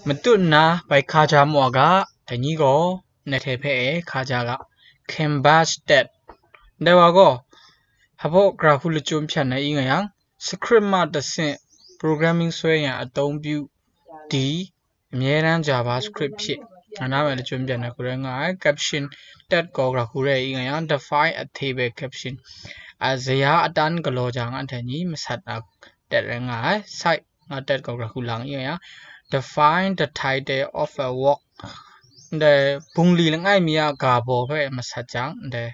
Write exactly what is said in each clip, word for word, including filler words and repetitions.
မတုတ်နာပိုက်ခါချာမော်ကတညီကိုနဲ့ထဲဖဲခါချာက canvas တက် ဒဲဝါကိုဟဖို့ကြခုလကျုံဖြတ်နေအင်းငယံ script မှတစ်ဆင့် programming ဆွဲရန်အသုံးပြုသည့်အမြဲတမ်း JavaScript ဖြစ်ငါနားမယ်လကျုံပြန်နေခုရဲငါ caption တက်ကောကြခုရဲအင်းငယံ define a table caption အဇယားအတန်းကလော်ကြငါထဲညီမဆတ်အတက်ရဲငါ site ငါတက်ကောကြခုလင်အင်းငယံ define the title of a work ဒီဘုံလီလငိုက်မီအဂါဘော်ဖဲမဆတ်ကြတဲ့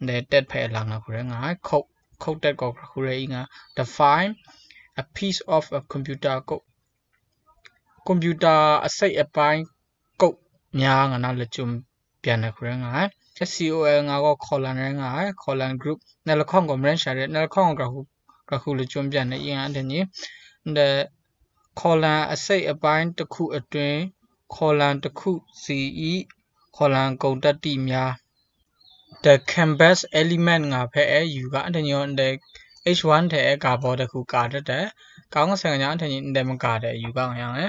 ဒီတက်ဖဲလင်နာခုရဲငါ code code တက်ကောကြခုရဲအင်းငါ define a piece of a computer code computer အစိတ်အပိုင်းကုတ်များငါနာလကျုံပြန်နေခုရဲငါ SCOL ငါကော colon ရဲငါ colon group နလခေါင်ကော မရန်ရှာရဲနလခေါင်ကောကြခုကြခုလကျုံပြန်နေအင်းငါတညီဒီ colon အစိတ်အပိုင်းတစ်ခုအတွင်း colon တစ်ခုစီ colon ဂုဏ်တတ်တိများ the canvas element ငါဖဲအဲယူကအတညီဒီ H one ထဲအဲကာဘောတခုကာတတ်တယ်ကောင်းဆယ်ကညာအတညီဒီမကာတဲ့ယူကငရံးလဲ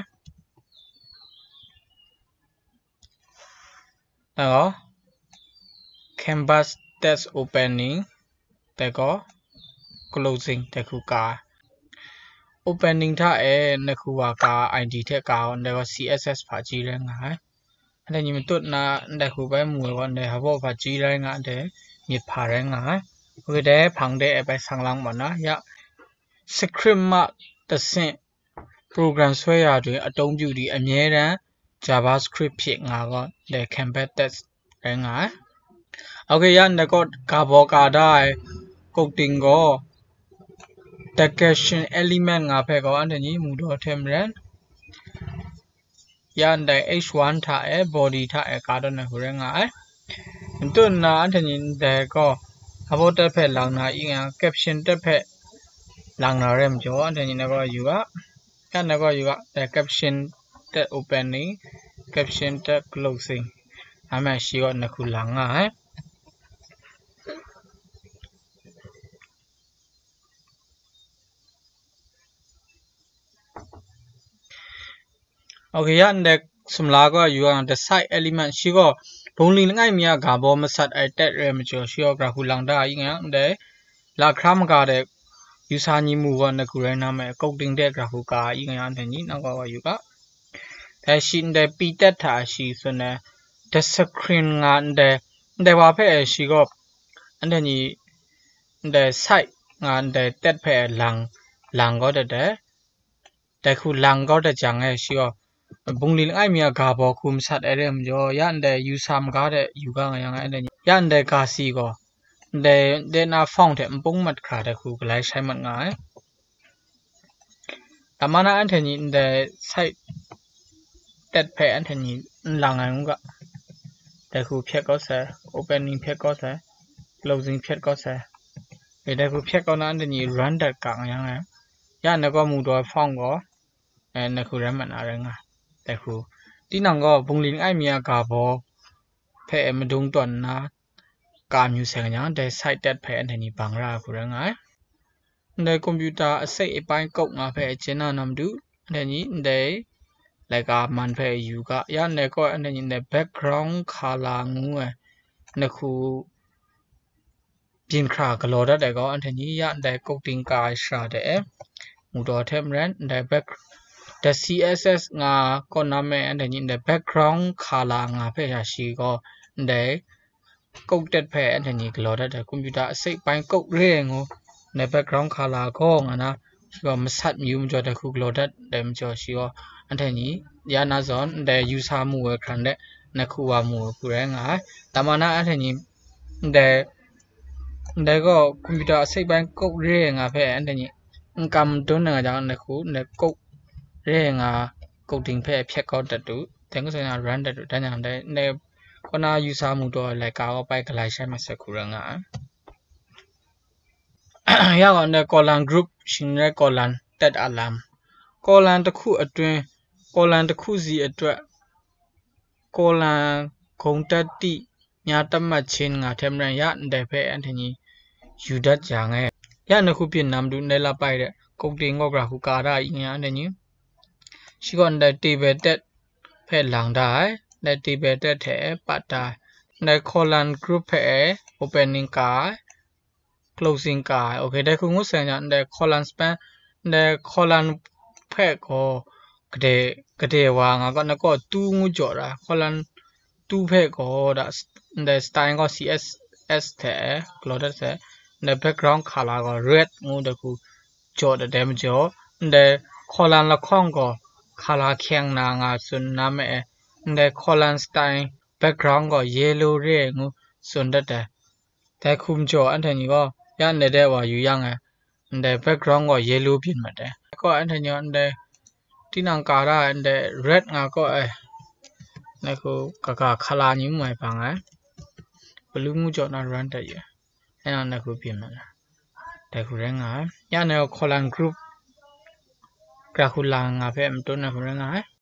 ဒါကော canvas text opening တဲကော closing တဲခုကာ opening ထအဲနခုဝါကာ ID ထဲကာ တဲကော CSS ဖာကြီးရဲငါ အတညီမတုတ်နာတဲခုပဲမူဝဲကော တဲဟဘောဖာကြီးရဲငါ တဲမြစ်ဖာရဲငါ ဝေတဲဖန်တဲအပဲဆန်းလောင်းမနာ ရ script မှတစ်ဆင့် program ဆွဲရာတွင်အသုံးပြုသည့်အမြဲတမ်း JavaScript ဖြစ်ငါကော the canvas text ရဲငါ OK ရန်တကောကာဘောကာဒါကုတ်တင်ကော the caption element ငါဖဲကောအတညီမူတော့ထဲမရန်ရန်တ H one ထအဲ body ထအဲကာတော့နေဟူရဲငါအဲမတုတ်နာအတညီတဲကောအဘောတက်ဖဲလောင်နာအင်းငါ caption တက်ဖဲလောင်နာရဲမကျော်အတညီနကောယူက ကနကောယူက the caption တက် opening caption တက် closing အမဲရှိကနခုလောင်ငါအဲ OK ရန်တဲ့စမလာကယူရန်တဲ့ site element ရှိကဘုံလီလငိုက်မီအဂါဘောမဆတ်အဲတက်ရဲမကျော်ရှိကကြခုလောင်တာအင်းငါတဲ့လာခရမကတဲ့ယူစာညီမူကနကူရဲနာမဲကုတ်တင်တဲ့ကြခုကာအင်းငါတဲ့ညီနောက်ကောယူက ဒါရှိန်တဲ့ပီတက်တာရှိဆိုနေ the screen ငါတဲ့တဲ့ဝါဖဲရှိက အတညီတဲ့ site ငါတဲ့တက်ဖဲလင်လင်ကောတဲ့တဲခုလင်ကောတဲ့ကြံငဲရှိကဘုံလီလငိုက်မီအဂါဘောခုမဆတ်အဲတဲ့မကျော်ရန်တဲ့ယူစာမကားတဲ့ယူကငါရန်ငါအဲတဲ့ရန်တဲ့ကာစီကောတဲ့တဲ့နာ font တဲ့မပုံမတ်ခရာတဲ့ခုကလိုက်ဆိုင်မတ်ငါအဲ တမနာအန်ထညီ the site တက်ဖဲအန်ထညီလင်ငိုင်ကတဲခုဖြတ်ကောဆဲ opening ဖြတ်ကောဆဲ closing ဖြတ်ကောဆဲဒီတဲခုဖြတ်ကောနာအန်ထညီ run တက်ကငရံးလဲရနကောမူတော့ font ကောအဲနခုရဲမနာရဲငါတဲခုတီနောင်ကောဘုံလီငိုက်မီအဂါဘောဖဲမဒုံတွန်နာကာမျိုးဆဲကညာတဲ site တက်ဖဲအန်ထညီပင်ရခုရဲငါ ในคอมพิวเตอร์အစိတ်အပိုင်းကုတ်ငါဖဲအကျဉ်းနာနမ်ဒူ အတညီ ในรายการมันဖဲယူကရန်တဲ့ကောအတညီ ใน background color ငူးဝဲနခုပြင်ခရာကလော်တတ်တဲ့ကောအတညီရန်တဲ့ကုတ်တင်ကာရှရာတဲ့အဲမူတော့ထဲမရန်တဲ့ back တဲ့ CSS ငါကောနာမဲအတညီ ใน background color ငါဖဲရရှိကောတဲ့ ကုတ်တက်ဖဲအတညီကလော်တတ်တဲ့ computer အစိတ်ပိုင်းကုတ်ရဲငို ใน background color ကောငါနာရှိကမဆတ်မျိုးမကျော်တဲ့ခုကလော်တတ်တဲ့မကျော်ရှိကအတညီရနာဇွန်တဲ့ယူဆမှုဝဲခရန်တဲ့နခုဝါမှုဝဲခုရဲငါတမနာအတညီတဲ့တဲ့ကော computer အစိတ်ပိုင်းကုတ်ရဲငါဖဲအတညီကမ်တွန်းငါကြောင့်နခုနဲ့ကုတ်ရဲငါကုတ်တင်ဖဲအဖြတ်ကောတတ်တူ တန်ကစနာ run တတ်တူတန်းညာတဲ့ ကောနာယူဆမှုတော့လဲကားအပိုက်ကလိုက်ဆိုင်မဆက်ခုရငါရကောနဲ့ column group ရှင်ရဲ column တက်အလမ် column တစ်ခုအတွင်း column တစ်ခုစီအတွက် column ဂုံတက်တိများတတ်မှတ်ခြင်းငါထဲမရန်ရန်တဲ့ဖဲအန်ထညီယူတတ်ကြငဲရန်ခုပြင်နမ်ဒူနဲလပိုက်တဲ့ကုတ်တင်ကော့ကြခုကာရအင်းရန်ထညီ Shi gaw ndai table tag hpe lang da ai, ndai table tag hte pat da ai, ndai column group hpe opening ka ai, closing ka ai. Ok, dai hku ngu sai na, ndai column span, ndai column hpe gaw gade, gade wa nga gaw, na gaw two ngu jaw da, column two hpe gaw da, ndai style gaw C S S hte galaw dat sai, ndai background color gaw red ngu dai hku jaw dat ai majaw, ndai column lahkawng gaw color hkyeng na nga tsun na ma e, ndai column style background gaw yellow re ai ngu tsun dat ai. Dai hku majaw anhte ni gaw ya ndai de wa yu yang e, ndai background gaw yellow byin mat ai. Kaw anhte ni gaw ndai tinang ka ra ai ndai red nga kaw ai, ndai hku kaga color ni n mai bang ai. Blue ngu jaw na run dat yu ai. Anhte ni gaw ndai hku byin mat ai. Dai hku rai nga ai. Ya ndai gaw column group gara hku lang nga hpe matut na hku rai nga ai.